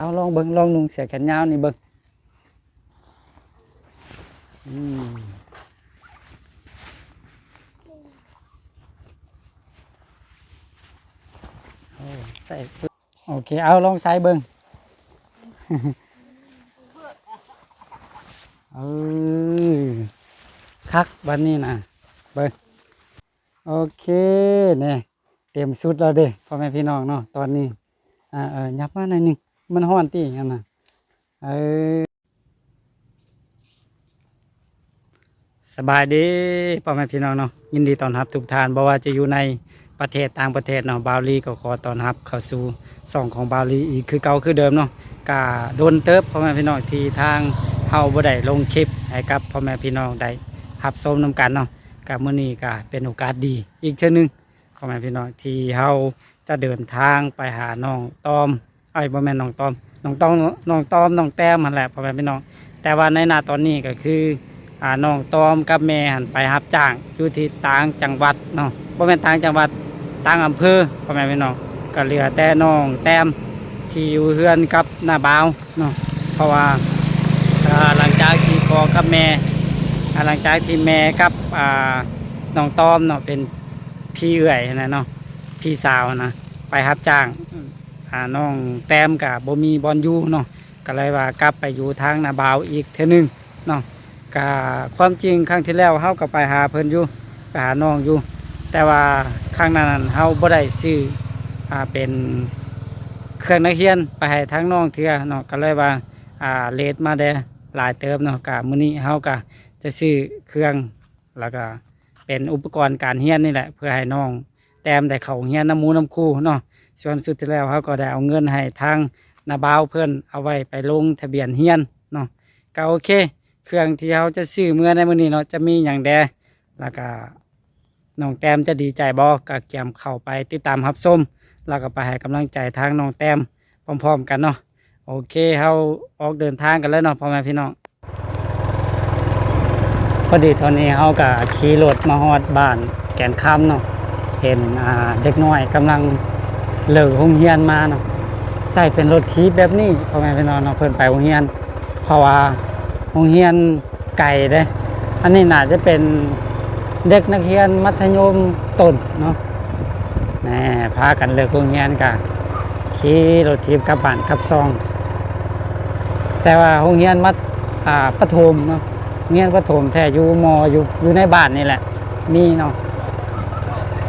ເອົາ ລອງເບິ່ງ ລອງນຸ່ງເສື້ອແຂນຍາວນີ້ເບິ່ງ. ອືມ ໂອ້ ໃສ່ ໂອເຄ ເອົາ ລອງໃສ່ເບິ່ງ. ເອີ ຄັກບາດນີ້ນະ ເບິ່ງ. ໂອເຄ ນີ້ ເຕັມຊຸດແລ້ວເດ້ ພໍ່ແມ່ພີ່ນ້ອງເນາະ ຕອນນີ້. ອ່າ ເອີ ຫຍັບມາໜ້ອຍໜຶ່ງ ມັນຮ້ອນຕິຫັ້ນນະ. ເອີ ສະບາຍດີພໍ່ແມ່ພີ່ນ້ອງເນາະ, ຍິນດີຕ້ອນຮັບທຸກທ່ານ ບໍ່ວ່າຈະຢູ່ໃນປະເທດຕ່າງປະເທດເນາະ. ບ່າວລີກໍຂໍຕ້ອນຮັບເຂົ້າສູ່ຊ່ອງຂອງບ່າວລີອີກຄືເກົ່າຄືເດີມເນາະ. ກະດົນເຕີບພໍ່ແມ່ພີ່ນ້ອງ ທີ່ທາງເຮົາບໍ່ໄດ້ລົງຄລິບໃຫ້ກັບພໍ່ແມ່ພີ່ນ້ອງໄດ້ຮັບຊົມນຳກັນເນາະ. ກະມື້ນີ້ກະເປັນໂອກາດດີອີກເທື່ອໜຶ່ງ ພໍ່ແມ່ພີ່ນ້ອງ ທີ່ເຮົາຈະເດີນທາງໄປຫານ້ອງຕອມ ເອີຍ ບໍ່ແມ່ນນ້ອງຕອມ ນ້ອງຕອມ ນ້ອງຕອມ ນ້ອງແຕ້ມຫັ້ນແຫຼະ ພໍ່ແມ່ພີ່ນ້ອງ. ແຕ່ວ່າໃນນະຕອນນີ້ກໍຄື ອ່າ ນ້ອງຕອມກັບແມ່ຫັ້ນໄປຮັບຈ້າງຢູ່ທີ່ຕ່າງຈັງຫວັດເນາະ, ບໍ່ແມ່ນຕ່າງຈັງຫວັດ ຕ່າງອຳເພີ ພໍ່ແມ່ພີ່ນ້ອງ. ກໍເຫຼືອແຕ່ນ້ອງແຕ້ມທີ່ຢູ່ເຮືອນກັບນ້າບ່າວເນາະ ເພາະວ່າ ອ່າ ຫຼັງຈາກທີ່ພໍ່ກັບແມ່ ອ່າ ຫຼັງຈາກທີ່ແມ່ກັບ ອ່າ ນ້ອງຕອມເນາະ ເປັນ ພີ່ເອື້ອຍຫັ້ນນະເນາະ ພີ່ສາວຫັ້ນນະ ໄປຮັບຈ້າງ ອ່າ ນ້ອງແຕ້ມກະບໍ່ມີບ່ອນຢູ່ເນາະ, ກະເລີຍວ່າກັບໄປຢູ່ທາງນ້າບ່າວອີກເທື່ອໜຶ່ງເນາະ. ກະຄວາມຈິງຄັ້ງທີ່ແລ້ວເຮົາກະໄປຫາເພິ່ນຢູ່ ໄປຫານ້ອງຢູ່ ແຕ່ວ່າຄັ້ງນັ້ນເຮົາບໍ່ໄດ້ຊື້ ອ່າ ເປັນເຄື່ອງນັກຮຽນໄປໃຫ້ທາງນ້ອງເທື່ອເນາະ, ກະເລີຍວ່າ ອ່າ ເລດມາແດ່ຫຼາຍເຕີບເນາະ. ກະມື້ນີ້ເຮົາກະຈະຊື້ເຄື່ອງ ແລ້ວກະເປັນອຸປະກອນການຮຽນນີ້ແຫຼະ ເພື່ອໃຫ້ນ້ອງແຕ້ມໄດ້ເຂົ້າໂຮງຮຽນນຳໝູ່ນຳຄູ່ເນາະ. ສ່ວນຊຸດທີ່ແລ້ວເຮົາກໍໄດ້ເອົາເງິນໃຫ້ທາງນ້າບ່າວເພິ່ນເອົາໄວ້ໄປລົງທະບຽນຮຽນເນາະ. ກະໂອເຄ ເຄື່ອງທີ່ເຮົາຈະຊື້ເມືອໃນມື້ນີ້ເນາະ ຈະມີຫຍັງແດ່ ແລ້ວກະນ້ອງແຕ້ມຈະດີໃຈບໍ່ ກະກຽມເຂົ້າໄປຕິດຕາມຮັບຊົມ ແລ້ວກະໄປໃຫ້ກຳລັງໃຈທາງນ້ອງແຕ້ມ ພ້ອມໆກັນເນາະ. ໂອເຄ ເຮົາອອກເດີນທາງກັນເລີຍເນາະ ພໍ່ແມ່ພີ່ນ້ອງ. ພໍດີຕອນນີ້ເຮົາກະຂີ່ລົດມາຮອດບ້ານແກ່ນຄຳເນາະ, ເຫັນ ອ່າ ເດັກນ້ອຍກຳລັງເລີກໂຮງຮຽນມາເນາະ. ໃຊ້ເປັນລົດຖີບແບບນີ້ ພໍ່ແມ່ພີ່ນ້ອງເນາະ ເພິ່ນໄປໂຮງຮຽນ ເພາະວ່າໂຮງຮຽນ ໄກເດ້. ອັນນີ້ໜ້າຈະເປັນເດັກນັກຮຽນມັດທະຍົມຕົ້ນເນາະ. ແນ່ ພາກັນເລີກໂຮງຮຽນກະຂີ່ລົດຖີບກັບບ້ານກັບຊ່ອງ. ແຕ່ວ່າໂຮງຮຽນມັດ ອ່າ ປະຖົມເນາະ, ໂຮງຮຽນປະຖົມແທ້ຢູ່ມໍ ຢູ່ ຢູ່ໃນບ້ານນີ້ແຫຼະ ມີເນາະ.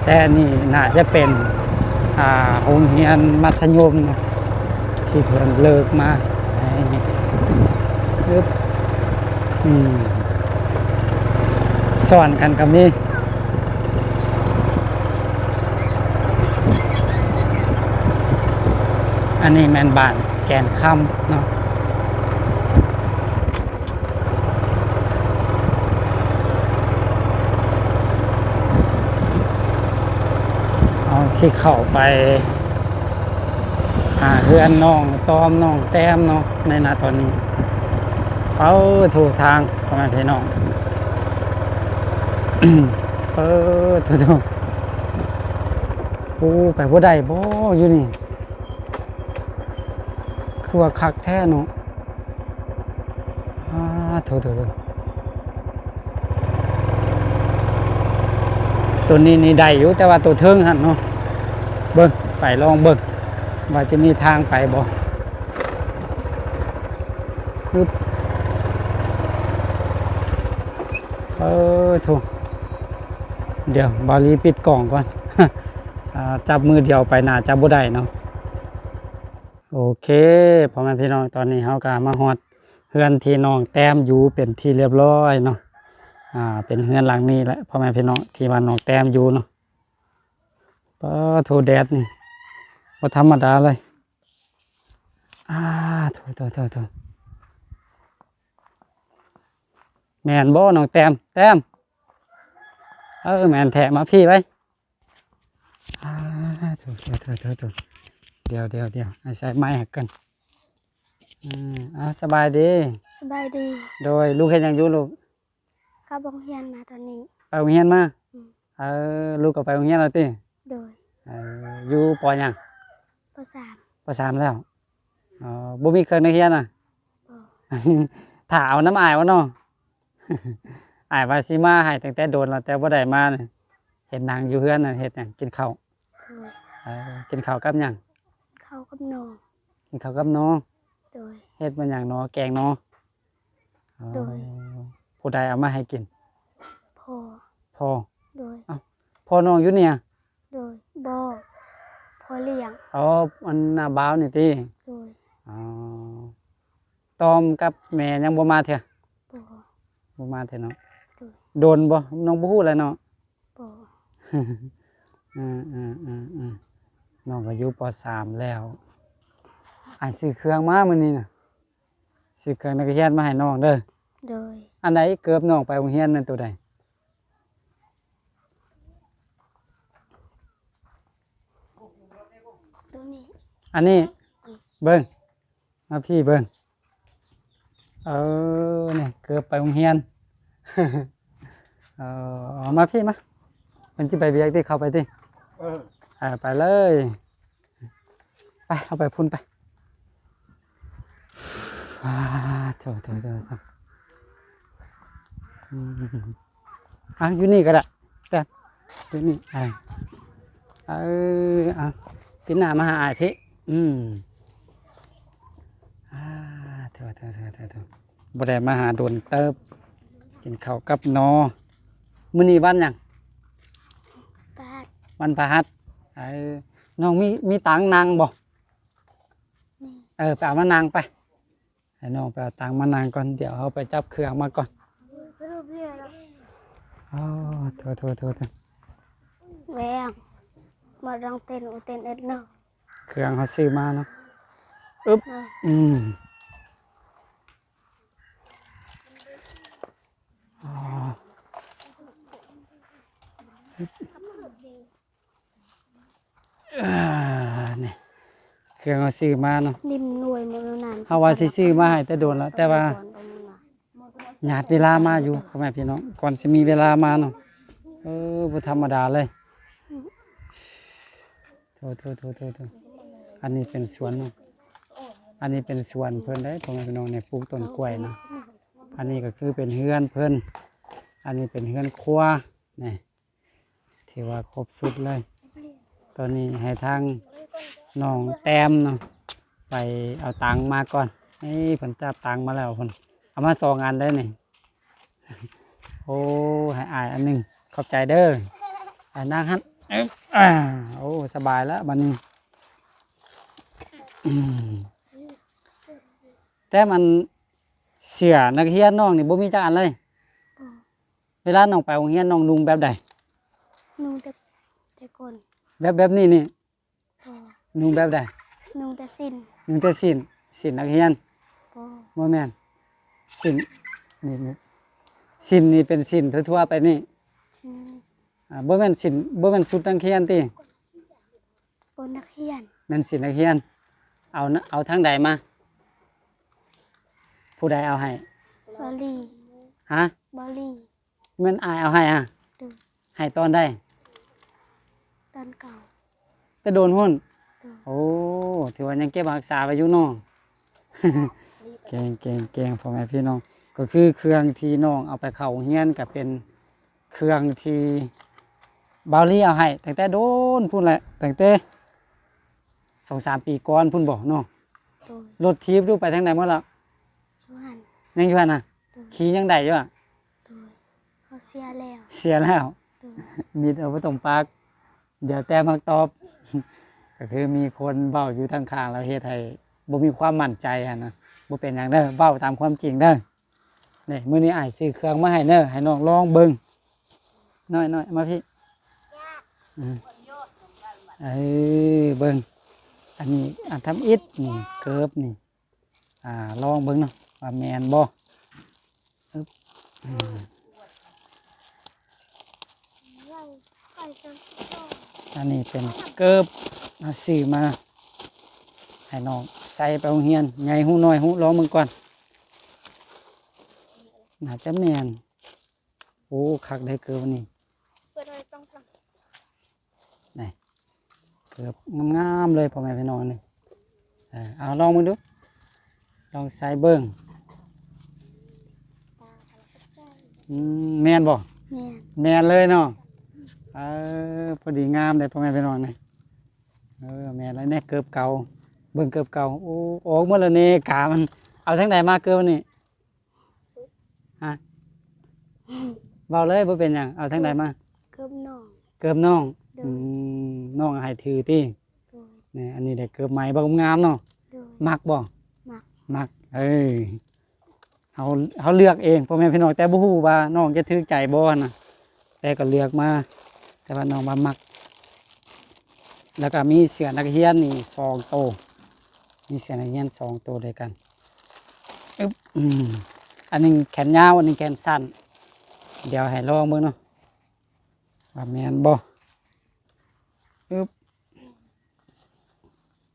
ແຕ່ອັນນີ້ໜ້າຈະເປັນ ອ່າ ໂຮງຮຽນມັດທະຍົມເນາະ ທີ່ເພິ່ນເລີກມາ. ອຶບ ອືມ ຊ້ອນກັນກໍມີ. ອັນນີ້ແມ່ນບ້ານແກ່ນຄຳເນາະ. ເຮົາຊິເຂົ້າໄປຫາເຮືອນນ້ອງຕອມ ນ້ອງແຕ້ມເນາະ ໃນນະຕອນນີ້. ເອົາ ໂທ ທາງ ພໍ່ແມ່ພີ່ນ້ອງ ເອີ ໂທ ໂທ ໂອ້ ໄປບໍ່ໄດ້ບໍ່ຢູ່ນີ້? ຄືວ່າຄັກແທ້ເນາະ. ອາ ໂຖ ໂຖ ໂຖ ໂຕນີ້ນີ້ໄດ້ຢູ່ ແຕ່ວ່າໂຕເທິງຫັ້ນເນາະ. ເບິ່ງ ໄປລອງເບິ່ງວ່າຈະມີທາງໄປບໍ່. ອຶບ ເອີ ໂຖ ດຽວ ບ່າວລີປິດກ້ອງກ່ອນ. ອາ ຈັບມືດຽວໄປໜ້າຈະບໍ່ໄດ້ເນາະ. ໂອເຄ ພໍ່ແມ່ພີ່ນ້ອງ ຕອນນີ້ເຮົາກໍມາຮອດເຮືອນທີ່ນ້ອງແຕ້ມຢູ່ເປັນທີ່ລຽບຮ້ອຍເນາະ. ອາ ເປັນເຮືອນຫຼັງນີ້ແຫຼະ ພໍ່ແມ່ພີ່ນ້ອງ ທີ່ວ່ານ້ອງແຕ້ມຢູ່ເນາະ. ປາໂທ ແດດນີ້ບໍ່ທຳມະດາເລີຍ. ອາ ໂຖ ໂຖ ໂຖ ໂຖ ແມ່ນບໍ່ນ້ອງແຕ້ມ? ແຕ້ມ ເອີ ແມ່ນແທ້ ມາພີ້ໄວ້. ອາ ໂຖ ໂຖ ດຽວ ດຽວ ດຽວ ດຽວ ໃຫ້ໃສ່ໄມໃຫ້ກ່ອນ. ອືມ ເອົາ ສະບາຍດີ. ສະບາຍດີ. ໂດຍ ລູກເຮັດຫຍັງຢູ່ລູກ? ກັບໂຮງຮຽນມາຕອນນີ້. ໄປໂຮງຮຽນມາ? ອືມ. ເອີ ລູກກໍໄປໂຮງຮຽນແລ້ວຕິ? ໂດຍ. ເອີ ຢູ່ ປໍ ຫຍັງ? ປໍສາມ. ປໍສາມແລ້ວ. ອໍ ບໍ່ມີເຄື່ອງນັກຮຽນນະ? ບໍ່. ຖ້າເອົານຳອ້າຍບໍ່ເນາະ? ອ້າຍວ່າຊິມາໃຫ້ຕັ້ງແຕ່ດົນແລ້ວ ແຕ່ບໍ່ໄດ້ມານີ້. ເຮັດຫຍັງຢູ່ເຮືອນນະ? ເຮັດຫຍັງ? ກິນເຂົ້າ. ໂດຍ. ເອີ ກິນເຂົ້າກັບຫຍັງ? ເຂົ້າກັບໜໍ່. ກິນເຂົ້າກັບໜໍ່. ໂດຍ. ເຮັດມາຫຍັງໜໍ່? ແກງໜໍ່. ໂດຍ. ອໍ ຜູ້ໃດເອົາມາໃຫ້ກິນ? ພໍ່. ພໍ່. ໂດຍ. ອ້າວ ພໍ່ນ້ອງຢູ່ນີ້? ໂດຍ. ບໍ່ ພໍ່ລ້ຽງ. ອໍ ອັນນ້າບ່າວນີ້ຕິ? ໂດຍ. ອໍ ຕ້ອມກັບແມ່ຍັງບໍ່ມາເທື່ອ? ບໍ່. ບໍ່ມາເທື່ອເນາະ? ໂດຍ. ດົນບໍ່? ນ້ອງບໍ່ຮູ້ແຫຼະເນາະ? ບໍ່. ເອີໆໆໆ ນ້ອງກໍຢູ່ ປໍສາມ ແລ້ວ. ອ້າຍຊື້ເຄື່ອງມາມື້ນີ້ນະ. ຊື້ເຄື່ອງນັກຮຽນມາໃຫ້ນ້ອງເດີ. ໂດຍ. ອັນໃດ? ເກີບນ້ອງໄປໂຮງຮຽນແມ່ນໂຕໃດ? ໂຕນີ້. ອັນນີ້. ອືມ. ເບິ່ງ ມາພີ້ເບິ່ງ. ເອີ ນີ້ເກີບໄປໂຮງຮຽນ. ເອີ ເອົາມາພີ້ມາ. ເພິ່ນຊິໄປວຽກຕິ? ເຂົ້າໄປຕິ? ເອີ ເອີ ໄປເລີຍ. ໄປ ເອົາໄປພຸ້ນໄປ. ອາ ໂຖ ໂຖ ໂຖ ໂຖ ອືມ ອ່ະ ຢູ່ນີ້ກໍໄດ້ ແຕ່ຢູ່ນີ້ ເອີ ເອີ ອ່ະ ປີໜ້າມາຫາອ້າຍເທະ. ອືມ ອາ ໂຖ ໂຖ ໂຖ ໂຖ ບໍ່ໄດ້ມາຫາດົນເຕີບ. ກິນເຂົ້າກັບໜໍ່. ມື້ນີ້ວັນຫຍັງ? ພະຫັດ. ວັນພະຫັດ. ເອີ ນ້ອງມີ ມີຕັງນັ່ງບໍ່? ມີ. ເອີ ໄປເອົາມານັ່ງໄປ. ໃຫ້ນ້ອງໄປເອົາຕັງມານັ່ງກ່ອນ. ດຽວເຮົາໄປຈັບເຄື່ອງມາກ່ອນ. ອໍ ໂຖ ໂຖ ໂຖ ໂຖ ແວງ ມາລອງເຕັ້ນ ເຕັ້ນເອັດເນາະ. ເຄື່ອງເຮົາຊື້ມາເນາະ. ອຶບ ເນາະ ອືມ ອໍ ອຶບ ອ່າ ນີ້ ເຄື່ອງເຮົາຊື້ມາເນາະ. ເຮົາວ່າຊິຊື້ມາໃຫ້ແຕ່ດົນແລ້ວ ແຕ່ວ່າ ຍາດເວລາມາຢູ່ ພໍ່ແມ່ພີ່ນ້ອງ ກ່ອນຊິມີເວລາມາເນາະ. ເອີ ບໍ່ທຳມະດາເລີຍ. ໂທ ໂທ ໂທ ໂທ ອັນນີ້ເປັນສວນເນາະ. ອັນນີ້ເປັນສວນເພິ່ນເດ້ ພໍ່ແມ່ພີ່ນ້ອງ ນີ້ ປູກຕົ້ນກ້ວຍເນາະ. ອັນນີ້ກໍຄືເປັນເຮືອນເພິ່ນ. ອັນນີ້ເປັນເຮືອນຄົວ ນີ້ ຖືວ່າຄົບຊຸດເລີຍ. ຕອນນີ້ໃຫ້ທາງນ້ອງແຕ້ມເນາະ ໄປເອົາຕັງມາກ່ອນ. ນີ້ເພິ່ນຈັບຕັງມາແລ້ວ ເພິ່ນເອົາມາສອງອັນເດ້ນີ້. ໂອ້ ໃຫ້ອ້າຍອັນໜຶ່ງ ຂອບໃຈເດີ. ອ່າ ນັ່ງຫັ້ນ ອຶບ ອ່າ ໂອ້ ສະບາຍແລ້ວບັດນີ້. ອືມ ແຕ່ມັນ ເສື້ອນັກຮຽນນ້ອງນີ້ບໍ່ມີຈັກອັນເລີຍ? ບໍ່. ເວລານ້ອງໄປໂຮງຮຽນ ນ້ອງນຸ່ງແບບໃດ? ນຸ່ງແຕ່ ແຕ່ກົ້ນ. ແບບ ແບບນີ້ນີ້? ບໍ່. ນຸ່ງແບບໃດ? ນຸ່ງແຕ່ສິ້ນ. ນຸ່ງແຕ່ສິ້ນ ສິ້ນນັກຮຽນ? ບໍ່. ບໍ່ແມ່ນ ສິ້ນ ນີ້ ນີ້ ສິ້ນນີ້ເປັນສິ້ນທົ່ວໆໄປນີ້? ສິ້ນ. ອ່າ ບໍ່ແມ່ນສິ້ນ ບໍ່ແມ່ນຊຸດນັກຮຽນຕິ? ໂອ ນັກຮຽນ. ແມ່ນສິ້ນນັກຮຽນ. ເອົາ ເອົາທາງໃດມາ? ຜູ້ໃດເອົາໃຫ້? ບາລີ. ຮະ? ບາລີ. ແມ່ນອ້າຍເອົາໃຫ້ອະ? ໂດຍ. ໃຫ້ຕອນໃດ? ຕອນເກົ່າ. ແຕ່ດົນພຸ້ນ? ໂດຍ. ໂອ້ ຖືວ່າຍັງເກັບຮັກສາໄວ້ຢູ່ເນາະ. ເກັ່ງ ເກັ່ງ ເກັ່ງ ພໍ່ແມ່ພີ່ນ້ອງ ກໍຄືເຄື່ອງທີ່ນ້ອງເອົາໄປເຂົ້າໂຮງຮຽນ ກໍເປັນ ເຄື່ອງທີ່ບ່າວລີເອົາໃຫ້ຕັ້ງແຕ່ດົນພຸ້ນແຫຼະ ຕັ້ງແຕ່ສອງສາມປີກ່ອນພຸ້ນບໍເນາະ? ໂດຍ. ລົດຖີບຢູ່ໄປທາງໃດໝົດລະ? ຢູ່ຫັ້ນ. ຍັງຢູ່ຫັ້ນນະ? ໂດຍ. ຂີ່ຍັງໄດ້ຢູ່ອະ? ໂດຍ. ເຂົາເສຍແລ້ວ. ເສຍແລ້ວ? ໂດຍ. ມິດເອົາບໍ່ຕ້ອງປາກ ດຽວແຕ້ມຮັກຕອບ ກໍຄືມີຄົນເວົ້າຢູ່ທາງຂ້າງ ແລ້ວເຮັດໃຫ້ບໍ່ມີຄວາມໝັ້ນໃຈຫັ້ນນະ. ບໍ່ເປັນຫຍັງເດີ ເວົ້າຕາມຄວາມຈິງເດີ. ນີ້ ມື້ນີ້ອ້າຍຊື້ເຄື່ອງມາໃຫ້ເດີ ໃຫ້ນ້ອງລອງເບິ່ງ. ນ້ອຍໆ ມາພີ້. ອືມ ເອີ ເບິ່ງ ອັນນີ້ ອັນທຳອິດນີ້ ເກີບນີ້ ອ່າ ລອງເບິ່ງເນາະ ວ່າແມ່ນບໍ່. ອຶບ ອືມ ອັນນີ້ເປັນເກີບ ເຮົາຊື້ມາໃຫ້ນ້ອງໃສ່ໄປໂຮງຮຽນ. ໃຫຍ່ຮູ້ ນ້ອຍຮູ້ ລອງເບິ່ງກ່ອນ. ໜ້າຈະແມ່ນ. ໂອ້ ຄັກເດ້ເກີບອັນນີ້. ເປີດໃຫ້ຕ້ອງທຳ ນີ້ ເກີບງາມໆເລີຍ ພໍ່ແມ່ພີ່ນ້ອງ ອັນນີ້. ເອີ ເອົາລອງເບິ່ງດູ. ລອງໃສ່ເບິ່ງ. ອືມ ແມ່ນບໍ່? ແມ່ນ ແມ່ນເລີຍເນາະ. ເອີ ພໍດີງາມເດ້ພໍ່ແມ່ພີ່ນ້ອງນີ້. ເອີ ແມ່ນແລ້ວ ແນ່ເກີບເກົ່າ ເບິ່ງເກີບເກົ່າ. ໂອ້ ອອກໝົດແລ້ວນີ້ ກາມັນ. ເອົາທາງໃດມາເກີບນີ້? ຮະ? ເວົ້າເລີຍ ບໍ່ເປັນຫຍັງ. ເອົາທາງໃດມາ? ເກີບນ້ອງ. ເກີບນ້ອງ. ໂດຍ. ອືມ ນ້ອງໃຫ້ຖືຕິ? ໂດຍ. ນີ້ ອັນນີ້ໄດ້ເກີບໃໝ່ ບັກງາມເນາະ. ໂດຍ. ມັກບໍ່? ມັກ. ມັກ. ເອີ ເຮົາ ເຮົາເລືອກເອງ ພໍ່ແມ່ພີ່ນ້ອງ ແຕ່ບໍ່ຮູ້ວ່ານ້ອງຈະຖືກໃຈບໍ່ຫັ້ນນະ ແຕ່ກໍເລືອກມາ ແຕ່ວ່ານ້ອງວ່າມັກ. ແລ້ວກໍມີເສື້ອນັກຮຽນນີ້ສອງໂຕ ມີເສື້ອນັກຮຽນສອງໂຕດ້ວຍກັນ. ອຶບ ອືມ ອັນໜຶ່ງແຂນຍາວ ອັນໜຶ່ງແຂນສັ້ນ. ດຽວໃຫ້ລອງເບິ່ງເນາະ ວ່າແມ່ນບໍ່. ອຶບ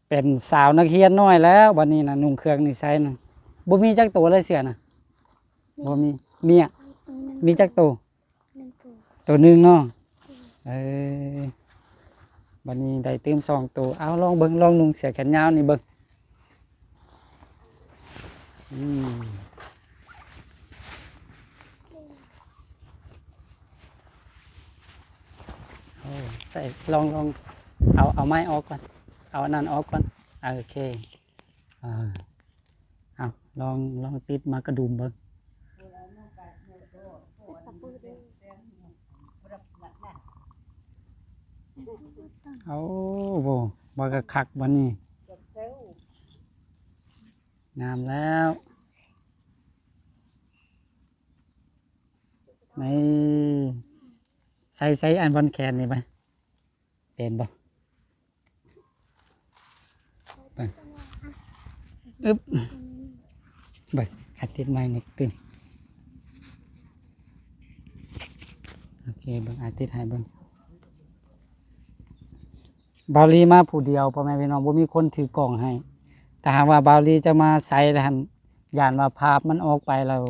ເປັນສາວນັກຮຽນນ້ອຍແລ້ວ ບັດນີ້ນະ ນຸ່ງເຄື່ອງນິໄສນະ. ບໍ່ມີຈັກໂຕເລີຍເສື້ອນະ? ມີ ບໍ່ມີ. ມີອະ? ມີໜຶ່ງ ມີຈັກໂຕ? ໜຶ່ງໂຕ. ໂຕໜຶ່ງເນາະ. ອືມ ເອີ ບັດນີ້ໄດ້ຕື່ມສອງໂຕ. ເອົາ ລອງເບິ່ງ ລອງນຸ່ງເສື້ອແຂນຍາວນີ້ເບິ່ງ. ອືມ ໂອ້ ໃສ່ ລອງ ລອງ ເອົາ ເອົາໄມ້ອອກກ່ອນ ເອົາອັນນັ້ນອອກກ່ອນ. ໂອເຄ ເອີ ເອົາ ລອງ ລອງຕິດມາກະດຸມເບິ່ງ. ໂອ້ ບໍ່ ບໍ່ກະຄັກບັດນີ້ ງາມແລ້ວ. ນີ້ ໃສ່ ໃສ່ອັນບ່ອນແຂນນີ້ໄປ ເປັນບໍ່? ໄປ ອຶບ ໄປ ອາທິດໃໝ່ນິດຕື່ມ. ໂອເຄ ເບິ່ງ ອາທິດໃຫ້ເບິ່ງ. ບ່າວລີມາຜູ້ດຽວ ພໍ່ແມ່ພີ່ນ້ອງ ບໍ່ມີຄົນຖືກ້ອງໃຫ້. ຖ້າຫາກວ່າບ່າວລີຈະມາໃສ່ແລ້ວຫັ້ນ ຢ້ານວ່າພາບມັນອອກໄປແລ້ວ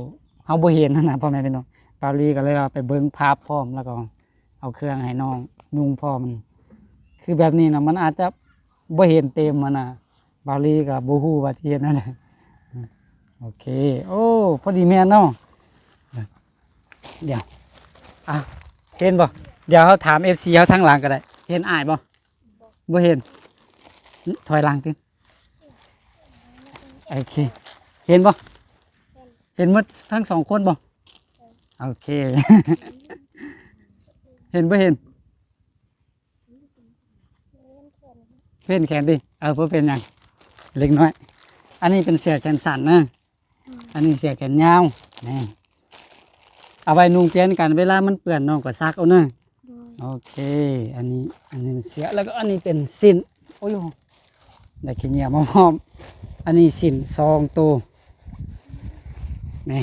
ເຮົາບໍ່ເຫັນຫັ້ນນະ ພໍ່ແມ່ພີ່ນ້ອງ. ບ່າວລີກໍເລີຍວ່າໄປເບິ່ງພາບພ້ອມ ແລ້ວກໍເອົາເຄື່ອງໃຫ້ນ້ອງນຸ່ງພ້ອມ. ຄືແບບນີ້ນະ ມັນອາດຈະບໍ່ເຫັນເຕັມຫັ້ນນະ. ບ່າວລີກໍບໍ່ຮູ້ວ່າຊິເຮັດແນວໃດ. ໂອເຄ ໂອ້ ພໍດີແມ່ນເນາະ. ດຽວ ອ່ະ ເຫັນບໍ່? ດຽວເຮົາຖາມເອັຟຊີເຮົາທາງຫຼັງກໍໄດ້. ເຫັນອ້າຍບໍ່? ບໍ່ເຫັນ. ຖອຍຫຼັງຕິ. ໂອເຄ ເຫັນບໍ່? ເຫັນໝົດທັງສອງຄົນບໍ່? ໂອເຄ ເຫັນບໍ່ເຫັນ? ເຫັນແຂນຕິ. ເອີ ບໍ່ເປັນຫຍັງ ເລັກນ້ອຍ. ອັນນີ້ເປັນເສື້ອແຂນສັ້ນນະ. ອືມ ອັນນີ້ເສື້ອແຂນຍາວ ນີ້ ເອົາໄວ້ນຸ່ງປ່ຽນກັນ ເວລາມັນເປື້ອນນ້ອງກໍຊັກເອົາເນາະ. ໂດຍ. ໂອເຄ ອັນນີ້ ອັນນີ້ເສື້ອ ແລ້ວກໍອັນນີ້ເປັນສິ້ນ. ໂອ້ຍ ໄດ້ຂີ້ເຫຍື້ອມາພ້ອມ. ອັນນີ້ສິ້ນສອງໂຕ ນີ້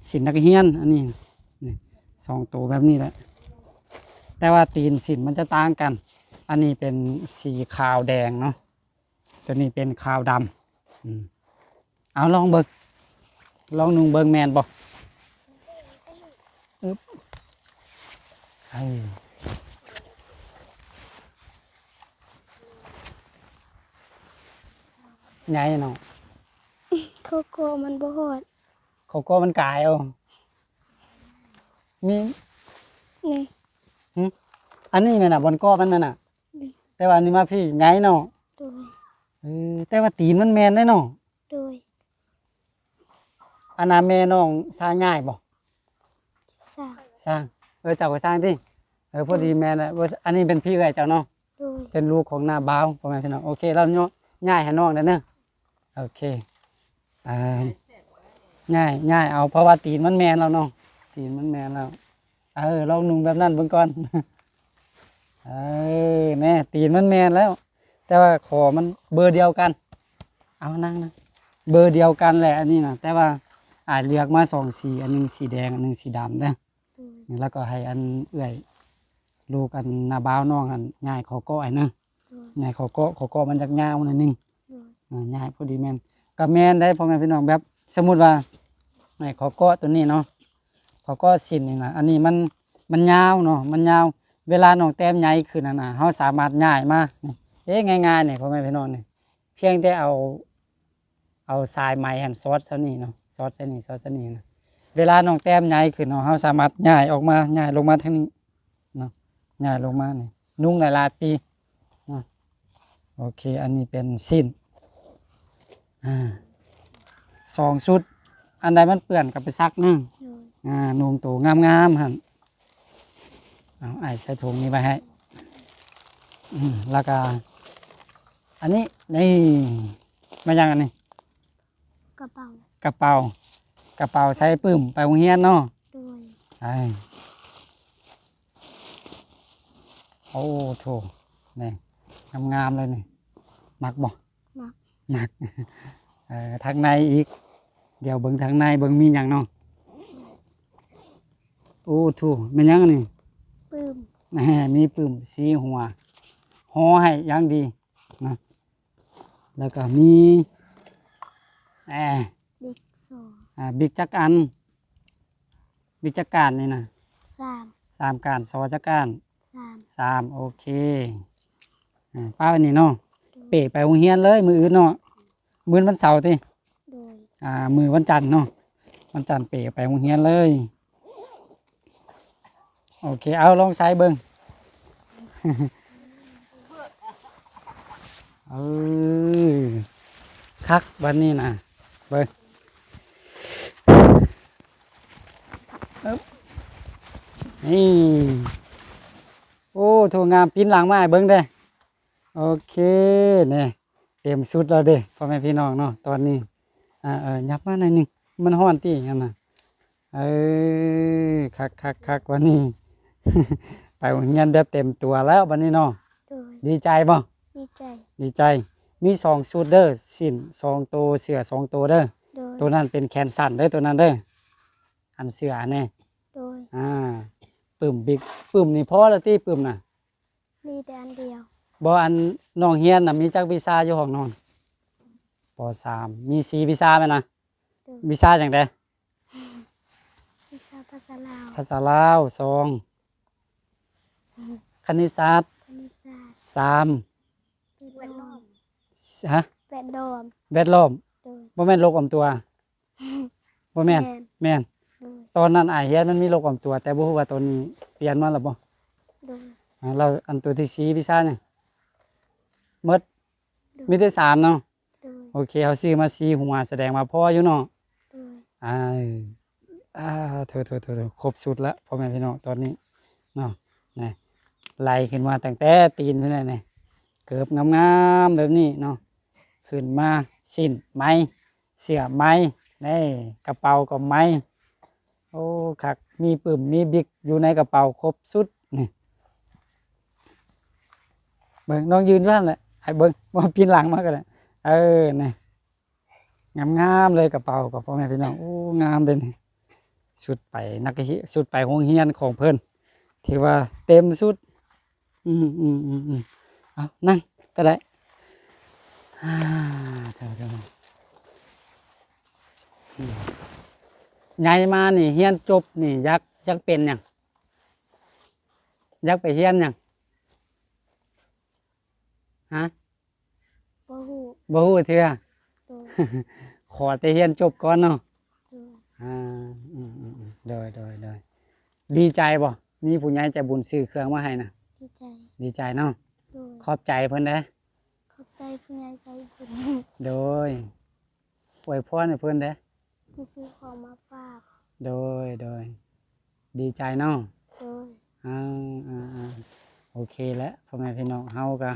ສິ້ນນັກຮຽນ. ອັນນີ້ ນີ້ ສອງໂຕແບບນີ້ແຫຼະ ແຕ່ວ່າຕີນສິ້ນມັນຈະຕ່າງກັນ. ອັນນີ້ເປັນສີຂາວແດງເນາະ. ຕົວນີ້ເປັນຂາວດຳ. ອືມ ເອົາລອງເບິ່ງ ລອງນຸ່ງເບິ່ງແມ່ນບໍ່? ອຶບ ເອີ ໃຫຍ່ເນາະ. ຂໍ້ກໍມັນບໍ່ຮອດ. ຂໍ້ກໍມັນກາຍເອົາ. ມີ ນີ້ ຫຶ ອັນນີ້ແມ່ນນະ ບ່ອນກໍມັນແມ່ນນະ. ນີ້ ແຕ່ວ່າອັນນີ້ມາພີ້ໃຫຍ່ເນາະ. ໂດຍ. ເອີ ແຕ່ວ່າຕີນມັນແມ່ນເດ້ເນາະ. ໂດຍ. ອັນນ່າແມ່ນ້ອງຊ່າງຍ້າຍບໍ່? ຊ່າງ. ຊ່າງ. ເອີ ເຈົ້າກໍຊ່າງຕິ. ເອີ ພໍດີແມ່ນແຫຼະ. ອັນນີ້ເປັນພີ່ເອື້ອຍເຈົ້າເນາະ. ໂດຍ. ເປັນລູກຂອງນ້າບ່າວ ພໍ່ແມ່ພີ່ນ້ອງ. ໂອເຄ ລາວຍ້າຍໃຫ້ນ້ອງແດ່ເດີ. ໂອເຄ ອ່າ ຍ້າຍ ຍ້າຍເອົາ ເພາະວ່າຕີນມັນແມ່ນແລ້ວເນາະ. ຕີນມັນແມ່ນແລ້ວ. ເອີ ລອງນຸ່ງແບບນັ້ນເບິ່ງກ່ອນ. ເອີ ແນ່ ຕີນມັນແມ່ນແລ້ວ ແຕ່ວ່າຂໍມັນເບີດຽວກັນ. ເອົາ ນັ່ງ ນັ່ງ ເບີດຽວກັນແຫຼະ ອັນນີ້ນະ. ແຕ່ວ່າອ້າຍເລືອກມາສອງສີ ອັນໜຶ່ງສີແດງ ອັນໜຶ່ງສີດຳເດີ. ອືມ ແລ້ວກໍໃຫ້ອັນເອື້ອຍ ລູກອັນນ້າບ່າວນ້ອງຫັ້ນ ຍ້າຍຂໍ້ກໍໃຫ້ນະ. ໂດຍ. ຍ້າຍຂໍ້ກໍ ຂໍ້ກໍມັນຢາກຍາວໜ້ອຍໜຶ່ງ. ໂດຍ. ເອີ ຍ້າຍພໍດີແມ່ນ ກໍແມ່ນໄດ໋ ພໍ່ແມ່ພີ່ນ້ອງ. ແບບສົມມຸດວ່າ ໃນຂໍ້ກໍຕົວນີ້ເນາະ ຂໍ້ກໍສິ້ນນີ້ນະ ອັນນີ້ມັນ ມັນຍາວເນາະ ມັນຍາວ. ເວລານ້ອງແຕ້ມໃຫຍ່ຂຶ້ນຫັ້ນນະ ເຮົາສາມາດຍ້າຍມາ ນີ້ ເອ ງ່າຍໆ ນີ້ ພໍ່ແມ່ພີ່ນ້ອງ ນີ້ ເພ ພຽງແຕ່ເອົາ ເອົາສາຍໄໝຫັ້ນສອດເທົ່ານີ້ເນາະ ສອດໃສ່ນີ້ ສອດໃສ່ນີ້ນະ. ເວລານ້ອງແຕ້ມໃຫຍ່ຂຶ້ນເນາະ ເຮົາສາມາດຍ້າຍອອກມາ ຍ້າຍລົງມາທາງນີ້ເນາະ ຍ້າຍລົງມານີ້ ນຸ່ງໄດ້ຫຼາຍປີເນາະ. ໂອເຄ ອັນນີ້ເປັນສິ້ນ ອາ ສອງຊຸດ ອັນໃດມັນເປື້ອນກໍໄປຊັກເນາະ. ໂດຍ ອາ ນຸ່ງໂຕງາມໆຫັ້ນ. ເອົາ ອ້າຍໃສ່ຖົງນີ້ໄວ້ໃຫ້. ອືມ ແລ້ວກໍອັນນີ້ ນີ້ ແມ່ນຫຍັງອັນນີ້? ກະເປົາ ກະເປົາ ກະເປົາໃສ່ປຶ້ມໄປໂຮງຮຽນເນາະ. ໂດຍ ໄປ ໂອ້ໂທ້ ນີ້ ງາມໆເລີຍນີ້ ມັກບໍ່? ມັກ ມັກ ເອີ ທາງໃນອີກ ດຽວເບິ່ງທາງໃນ ເບິ່ງມີຫຍັງເນາະ. ໂອ້ໂທ້ ແມ່ນຫຍັງອັນນີ້? ປຶ້ມ ແໝ່ ມີປຶ້ມສີຫົວ ຫໍ່ໃຫ້ຢ່າງດີນະ. ແລ້ວກໍມີ ແອ ບິກ ສອ ອາ ບິກຈັກອັນ? ບິກຈັກກ້ານນີ້ນະ? ສາມ ສາມກ້ານ. ສອຈັກກ້ານ? ສາມ ສາມ ໂອເຄ. ອາ ປ້າໄວ້ນີ້ເນາະ. ໂດຍ ເປ້ໄປໂຮງຮຽນເລີຍມື້ອື່ນເນາະ. ມື້ວັນເສົາຕິ? ໂດຍ ອາ ມື້ວັນຈັນເນາະ ວັນຈັນເປ້ໄປໂຮງຮຽນເລີຍ. ໂອເຄ ເອົາ ລອງໃສ່ເບິ່ງ. ເອີ ຄັກບັດນີ້ນະ ເບິ່ງ ອຶບ ນີ້ ໂອ້ ໂທ້ ງາມ. ປິ່ນຫຼັງມາໃຫ້ເບິ່ງແດ່. ໂອເຄ ນີ້ ເຕັມຊຸດແລ້ວເດ້ ພໍ່ແມ່ພີ່ນ້ອງເນາະ ຕອນນີ້. ອ່າ ເອີ ຫຍັບມາໜ້ອຍໜຶ່ງ ມັນຮ້ອນຕິຫັ້ນນະ. ເອີ ຄັກໆໆ ວັນນີ້ ໄປໂຮງຮຽນແບບເຕັມຕົວແລ້ວບັດນີ້ເນາະ. ໂດຍ ດີໃຈບໍ່? ດີໃຈ ດີໃຈ. ມີສອງຊຸດເດີ ສິ້ນສອງໂຕ ເສື້ອສອງໂຕເດີ. ໂດຍ ໂຕນັ້ນເປັນແຂນສັ້ນເດີ ໂຕນັ້ນເດີ ອັນເສື້ອອັນນີ້. ໂດຍ ອ່າ ປຶ້ມບິກ ປຶ້ມນີ້ພໍແລ້ວຕິ ປຶ້ມນະ? ມີແຕ່ອັນດຽວ. ບໍ່ ອັນນ້ອງຮຽນນະ ມີຈັກວິຊາຢູ່ຫ້ອງນອນ? ປໍສາມ ມີສີ່ວິຊາແມ່ນນະ? ໂດຍ ວິຊາຫຍັງແດ່? ວິຊາພາສາລາວ ພາສາລາວ ສອງ ຄະນິດສາດ ຄະນິດສາດ ສາມ ແວດລ້ອມ ຮະ? ແວດລ້ອມ ແວດລ້ອມ. ໂດຍ ບໍ່ແມ່ນໂລກອ້ອມຕົວ? ບໍ່ແມ່ນ ແມ່ນ ແມ່ນ. ໂດຍ ຕອນນັ້ນອ້າຍຮຽນມັນມີໂລກອ້ອມຕົວ ແຕ່ບໍ່ຮູ້ວ່າຕອນນີ້ປ່ຽນມາແລ້ວບໍ່? ໂດຍ ອ່າ ແລ້ວອັນຕົວທີສີ່ ວິຊາຫຍັງ? ໝົດ ໂດຍ ມີແຕ່ສາມເນາະ. ໂດຍ ໂອເຄ ເຮົາຊື້ມາສີ່ຫົວ ສະແດງວ່າພໍຢູ່ເນາະ. ໂດຍ ອ່າ ອ່າ ໂຖໆໆໆ ຄົບຊຸດລະ ພໍ່ແມ່ພີ່ນ້ອງ ຕອນນີ້ເນາະ. ນະ ໄລ່ຂຶ້ນມາຕັ້ງແຕ່ຕີນພຸ້ນແຫຼະນີ້ ເກີບງາມໆແບບນີ້ເນາະ. ຂຶ້ນມາສິ້ນໄໝ ເສື້ອໄໝ ນີ້ ກະເປົາກໍໄໝ. ໂອ້ ຄັກ ມີປຶ້ມ ມີບິກຢູ່ໃນກະເປົາຄົບຊຸດນີ້. ເບິ່ງ ນ້ອງຢືນຢູ່ຫັ້ນແຫຼະ ໃຫ້ເບິ່ງ ບໍ່ ປິ່ນຫຼັງມາກໍໄດ້. ເອີ ນີ້ ງາມໆເລີຍ ກະເປົາກໍ ພໍ່ແມ່ພີ່ນ້ອງ ໂອ້ ງາມເດ້ນີ້. ຊຸດໄປນັກຮຽນ ຊຸດໄປໂຮງຮຽນຂອງເພິ່ນ ຖືວ່າເຕັມຊຸດ. ອືມໆໆໆ ເອົາ ນັ່ງກໍໄດ້. ອ່າ ເຈົ້າໆ ອືມ ໃຫຍ່ມານີ້ ຮຽນຈົບນີ້ ຢາກ ຢາກເປັນຫຍັງ? ຢາກໄປຮຽນຫຍັງ? ຮະ? ບໍ່ຮູ້ ບໍ່ຮູ້ເທື່ອ. ໂດຍ ຂໍແຕ່ຮຽນຈົບກ່ອນເນາະ. ໂດຍ ອ່າ ອືມໆໆ ໂດຍໆໆ ດີໃຈບໍ່? ມີຜູ້ໃຫຍ່ໃຈບຸນຊື້ເຄື່ອງມາໃຫ້ນະ. ດີໃຈ ດີໃຈເນາະ. ໂດຍ ຂອບໃຈເພິ່ນເດ້. ຂອບໃຈຜູ້ໃຫຍ່ໃຈບຸນ. ໂດຍ ອວຍພອນໃຫ້ເພິ່ນເດ້ ທີ່ຊື້ຂອງມາຝາກ. ໂດຍໆ ດີໃຈເນາະ. ໂດຍ ອ່າໆໆ ໂອເຄແຫຼະ ພໍ່ແມ່ພີ່ນ້ອງ ເຮົາກໍ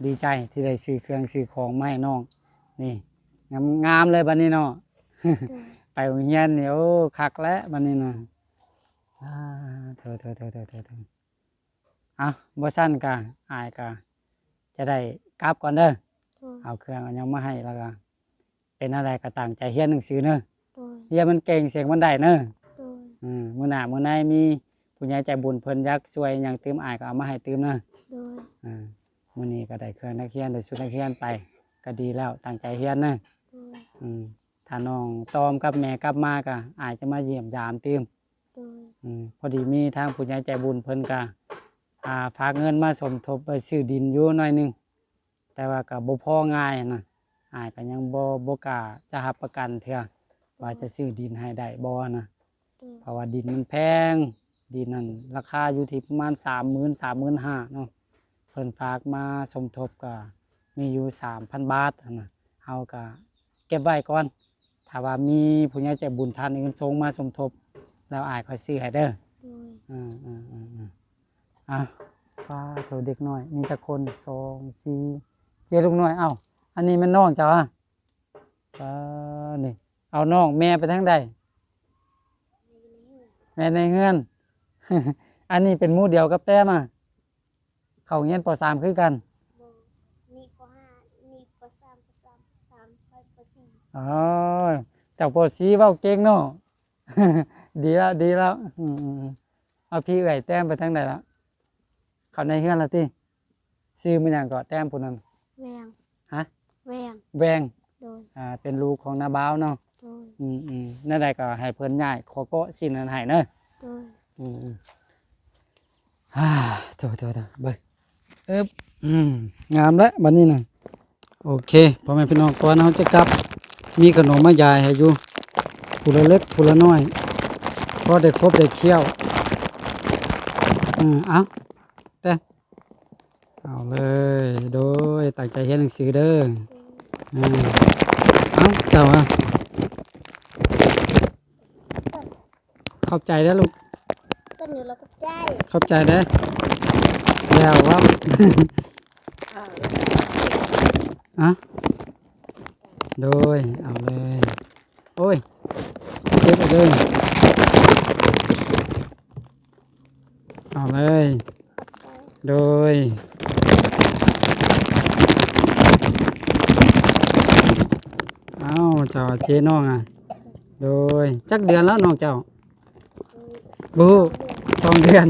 ດີໃຈທີ່ໄດ້ຊື້ເຄື່ອງຊື້ຂອງມາໃຫ້ນ້ອງ. ນີ້ ງາມໆເລີຍບັດນີ້ເນາະ. ໂດຍ ໄປໂຮງຮຽນນີ້ ໂອ້ ຄັກແຫຼະບັດນີ້ນະ. ອ່າ ໂຖໆໆໆໆ ເອົາ ບໍ່ຊັ້ນກະ ອ້າຍກະຈະໄດ້ກັບກ່ອນເດີ. ໂດຍ ເອົາເຄື່ອງເອົາຫຍັງມາໃຫ້ ແລ້ວກະເປັນແນວໃດກະຕັ້ງໃຈຮຽນໜັງສືເນີ. ໂດຍ ຮຽນມັນເກັ່ງ ສຽງມັນໄດ້ເນີ. ໂດຍ ອືມ ມື້ໜ້າມື້ໃນມີຜູ້ໃຫຍ່ໃຈບຸນເພິ່ນຢາກຊ່ວຍຫຍັງຕື່ມ ອ້າຍກໍເອົາມາໃຫ້ຕື່ມເນີ. ໂດຍ ອືມ ມື້ນີ້ກໍໄດ້ເຄື່ອງນັກຮຽນ ໄດ້ຊຸດນັກຮຽນໄປ ກໍດີແລ້ວ ຕັ້ງໃຈຮຽນເນີ. ໂດຍ ອືມ ຖ້ານ້ອງຕອມກັບແມ່ກັບມາ ກໍອ້າຍຈະມາຢ້ຽມຢາມຕື່ມ. ໂດຍ ອືມ ພໍດີມີທາງຜູ້ໃຫຍ່ໃຈບຸນເພິ່ນກະ ອ່າ ຝາກເງິນມາສົມທົບໄວ້ຊື້ດິນຢູ່ໜ້ອຍໜຶ່ງ ແຕ່ວ່າກະບໍ່ພໍງ່າຍນະ. ອ້າຍກໍຍັງບໍ່ ບໍ່ກ້າຈະຮັບປະກັນເທື່ອ ວ່າຈະຊື້ດິນໃຫ້ໄດ້ບໍ່ນະ. ໂດຍ ເພາະວ່າດິນມັນແພງ ດິນນັ້ນລາຄາຢູ່ທີ່ປະມານສາມໝື່ນ ສາມໝື່ນຫ້າເນາະ. ເພິ່ນຝາກມາສົມທົບກໍມີຢູ່ສາມພັນບາດຫັ້ນນະ ເຮົາກໍເກັບໄວ້ກ່ອນ. ຖ້າວ່າມີຜູ້ໃຫຍ່ໃຈບຸນທ່ານອື່ນສົ່ງມາສົມທົບ ແລ້ວອ້າຍຄ່ອຍຊື້ໃຫ້ເດີ. ໂດຍ ເອີໆໆໆ ອ່ະ ປ້າໂຖ ເດັກນ້ອຍ ມີຈັກຄົນ? ສອງ ສີ່ ເຈັດ ລູກນ້ອຍ. ເອົ້າ ອັນນີ້ແມ່ນນ້ອງເຈົ້າຫະ? ປ້າ ນີ້ ເອົານ້ອງແມ່ໄປທາງໃດ? ແມ່ໃນເຮືອນ. ອັນນີ້ເປັນໝູ່ດຽວກັບແຕ້ມຫະ? ເຂົ້າຮຽນ ປໍສາມ ຄືກັນ? ບໍ່ ມີ ປໍຫ້າ ມີ ປໍສາມ ປໍສາມ ປໍສາມ ຂ້ອຍ ປໍສີ່. ອໍ ເຈົ້າ ປໍສີ່ ເວົ້າເກັ່ງເນາະ. ດີແລ້ວ ດີແລ້ວ. ອືມໆໆ ເອົາ ພີ່ເອື້ອຍແຕ້ມໄປທາງໃດລະ? ເຂົ້າໃນເຮືອນແລ້ວຕິ? ຊື່ແມ່ນຫຍັງເກາະ ແຕ້ມຜູ້ນັ້ນ? ແວງ. ຫະ? ແວງ. ແວງ. ໂດຍ ອ່າ ເປັນລູກຂອງນ້າບ່າວເນາະ. ໂດຍ ອືມໆ ແນວໃດກໍໃຫ້ເພິ່ນຍ້າຍເຄາະເກາະຊິນນັ້ນໃຫ້ເດີ. ໂດຍ ອືມໆ ອາ ໂຖໆໆ ເບິ່ງ ເອີບ ອືມ ງາມແລ້ວບັດນີ້ນະ. ໂອເຄ ພໍ່ແມ່ພີ່ນ້ອງ ກ່ອນເຮົາຈະກັບ ມີຂະໜົມມາຢາຍໃຫ້ຢູ່ ຜູ້ລະເລັກຜູ້ລະນ້ອຍ ພໍໄດ້ຄົບໄດ້ຄ້ຽວ. ອືມ ເອົາ ແຕ່ ເອົາເລີຍ ໂດຍ ຕັ້ງໃຈຮຽນໜັງສືເດີ. ເອີ ເອົາ ເຈົ້າອະ ຂອບໃຈເດີລູກ. ເພິ່ນຢູ່ແລ້ວ ຂອບໃຈ ຂອບໃຈເດີ. ແລ້ວເວົ້າ ອະ ໂດຍ ເອົາເລີຍ. ໂອ້ຍ ເກັບເອົາເດີ ເອົາເລີຍ. ໂດຍ ເອົາ ເຈົ້າເຈນ້ອງອະ. ໂດຍ ຈັກເດືອນແລ້ວນ້ອງເຈົ້າ? ບໍ່ຮູ້ ສອງເດືອນ.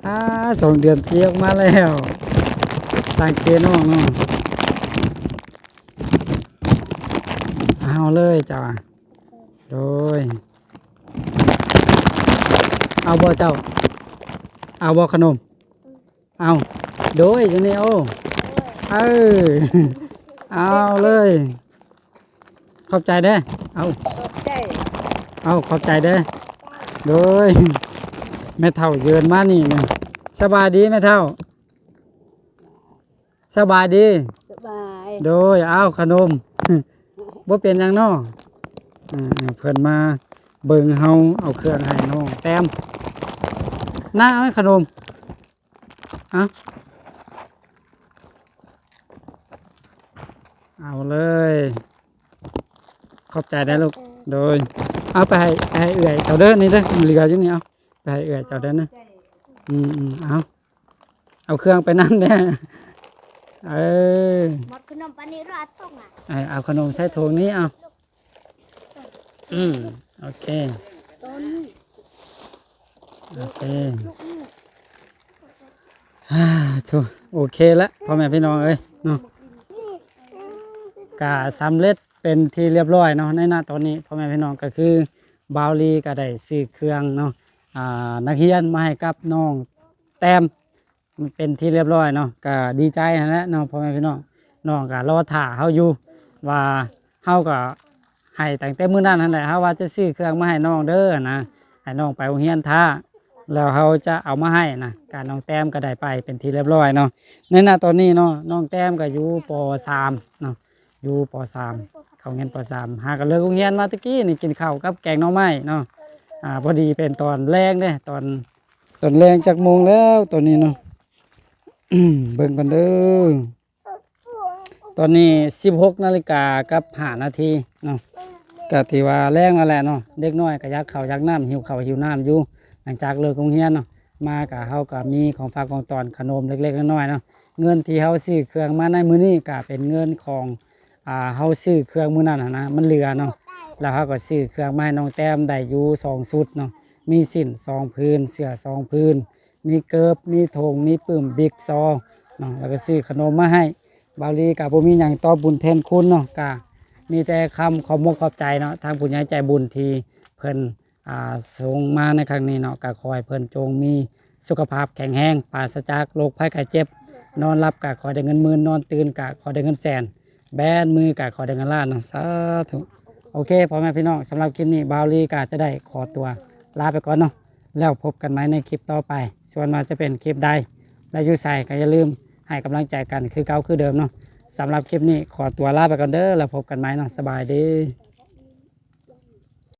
ອາ ສອງເດືອນ ເຈອອກມາແລ້ວ ສ້າງເຈນ້ອງເນາະ. ເອົາເລີຍເຈົ້າອະ. ໂດຍ ເອົາບໍ່ເຈົ້າ? ເອົາບໍ່ຂະໜົມ? ເອົາ ໂດຍ ຈັ່ງນີ້ ໂອ້ ເອີ ເອົາເລີຍ. ຂອບໃຈເດີ. ເອົາ ຂອບໃຈ ເອົາ ຂອບໃຈເດີ. ໂດຍ ແມ່ເຖົ້າເຢິນມານີ້ນະ. ສະບາຍດີແມ່ເຖົ້າ. ສະບາຍດີ. ສະບາຍ. ໂດຍ ເອົາຂະໜົມ ບໍ່ເປັນຫຍັງເນາະ. ເອີ ເພິ່ນມາເບິ່ງເຮົາເອົາເຄື່ອງໃຫ້ນ້ອງແຕ້ມ. ນາ ເອົາຂະໜົມ ເອົາ ເອົາເລີຍ. ຂອບໃຈເດີລູກ. ໂດຍ ເອົາໄປໃຫ້ ໃຫ້ເອື້ອຍເຈົ້າເດີ ນີ້ເດີ ເຫຼືອຢູ່ນີ້ ເອົາໄປໃຫ້ເອື້ອຍເຈົ້າເດີນະ. ອືມໆ ເອົາ ເອົາເຄື່ອງໄປນຳແດ່. ເອີ ໝົດຂະໜົມປານນີ້ ເອົາຖົງອະ ເອີ ເອົາຂະໜົມໃສ່ຖົງນີ້ ເອົາ. ອືມ ໂອເຄ ໂອເຄ ໂອເຄລະ ພໍ່ແມ່ພີ່ນ້ອງເອີຍເນາະ ກະສຳເລັດເປັນທີ່ລຽບຮ້ອຍເນາະ. ໃນນະຕອນນີ້ ພໍ່ແມ່ພີ່ນ້ອງ ກະຄືບ່າວລີກະໄດ້ຊື້ເຄື່ອງເນາະ ອ່າ ນັກຮຽນມາໃຫ້ກັບນ້ອງແຕ້ມ ເປັນທີ່ລຽບຮ້ອຍເນາະ ກະດີໃຈຫັ້ນແຫຼະເນາະ ພໍ່ແມ່ພີ່ນ້ອງ. ນ້ອງກະລໍຖ້າເຮົາຢູ່ ວ່າເຮົາກະໃຫ້ຕັ້ງແຕ່ມື້ນັ້ນຫັ້ນແຫຼະ ເຮົາວ່າຈະຊື້ເຄື່ອງມາໃຫ້ນ້ອງເດີຫັ້ນນະ ໃຫ້ນ້ອງໄປໂຮງຮຽນຖ້າ ແລ້ວເຮົາຈະເອົາມາໃຫ້ນະ. ກະນ້ອງແຕ້ມກະໄດ້ໄປເປັນທີ່ລຽບຮ້ອຍເນາະ. ໃນນະຕອນນີ້ເນາະ ນ້ອງແຕ້ມກະຢູ່ ປໍສາມ ເນາະ ຢູ່ ປໍສາມ ເຂົ້າຮຽນ ປໍສາມ ຫາກະເລີກໂຮງຮຽນມາຕະກີ້ນີ້ ກິນເຂົ້າກັບແກງໜໍ່ໄມ້ເນາະ. ອ່າ ພໍດີເປັນຕອນແລງເດ້ ຕອນ ຕອນແລງຈັກໂມງແລ້ວຕອນນີ້ເນາະ ເບິ່ງກ່ອນເດີ. ຕອນນີ້ສິບຫົກນາລິກາກັບຫ້ານາທີເນາະ ກະຖືວ່າແລງແລ້ວແຫຼະເນາະ. ເດັກນ້ອຍກະຢາກເຂົ້າຢາກນ້ຳ ຫິວເຂົ້າຫິວນ້ຳຢູ່ ຫຼັງຈາກເລີກໂຮງຮຽນເນາະ. ມາກະເຮົາກະມີຂອງຝາກຂອງຕ້ອນ ຂະໜົມເລັກໆນ້ອຍໆເນາະ. ເງິນທີ່ເຮົາຊື້ເຄື່ອງມາໃນມື້ນີ້ກະເປັນເງິນຂອງ ອ່າ ເຮົາຊື້ເຄື່ອງມື້ນັ້ນຫັ້ນນະ ມັນເຫຼືອເນາະ ແລ້ວເຮົາກໍຊື້ເຄື່ອງມາໃຫ້ນ້ອງແຕ້ມໄດ້ຢູ່ສອງຊຸດເນາະ ມີສິ້ນສອງຜືນ ເສື້ອສອງຜືນ ມີເກີບ ມີຖົງ ມີປຶ້ມ ບິກ ຊໍເນາະ ແລ້ວກໍຊື້ຂະໜົມມາໃຫ້. ບ່າວລີກໍບໍ່ມີຫຍັງຕອບບຸນແທນຄຸນເນາະ ກໍມີແຕ່ຄຳຂອບມົກຂອບໃຈເນາະ ທາງຜູ້ໃຫຍ່ໃຈບຸນທີ່ເພິ່ນ ອ່າ ສົ່ງມາໃນຄັ້ງນີ້ເນາະ ກໍຂໍໃຫ້ເພິ່ນຈົ່ງມີສຸຂະພາບແຂງແຮງ ປາສະຈາກໂລກໄພໄຂ້ເຈັບ ນອນຫຼັບກໍຂໍໃຫ້ໄດ້ເງິນໝື່ນ ນອນຕື່ນກໍຂໍໃຫ້ໄດ້ເງິນແສນ ແບນມືກະຂໍໄດ້ເງິນລ້ານເນາະ ສາທຸ. ໂອເຄ ພໍ່ແມ່ພີ່ນ້ອງ ສຳລັບຄລິບນີ້ບ່າວລີກະຈະໄດ້ຂໍຕົວລາໄປກ່ອນເນາະ ແລ້ວພົບກັນໃໝ່ໃນຄລິບຕໍ່ໄປ ສ່ວນວ່າຈະເປັນຄລິບໃດ ແລະ ຢູ່ໃສ ກໍຢ່າລືມໃຫ້ກຳລັງໃຈກັນຄືເກົ່າຄືເດີມເນາະ. ສຳລັບຄລິບນີ້ຂໍຕົວລາໄປກ່ອນເດີ ແລ້ວພົບກັນໃໝ່ເນາະ ສະບາຍດີ.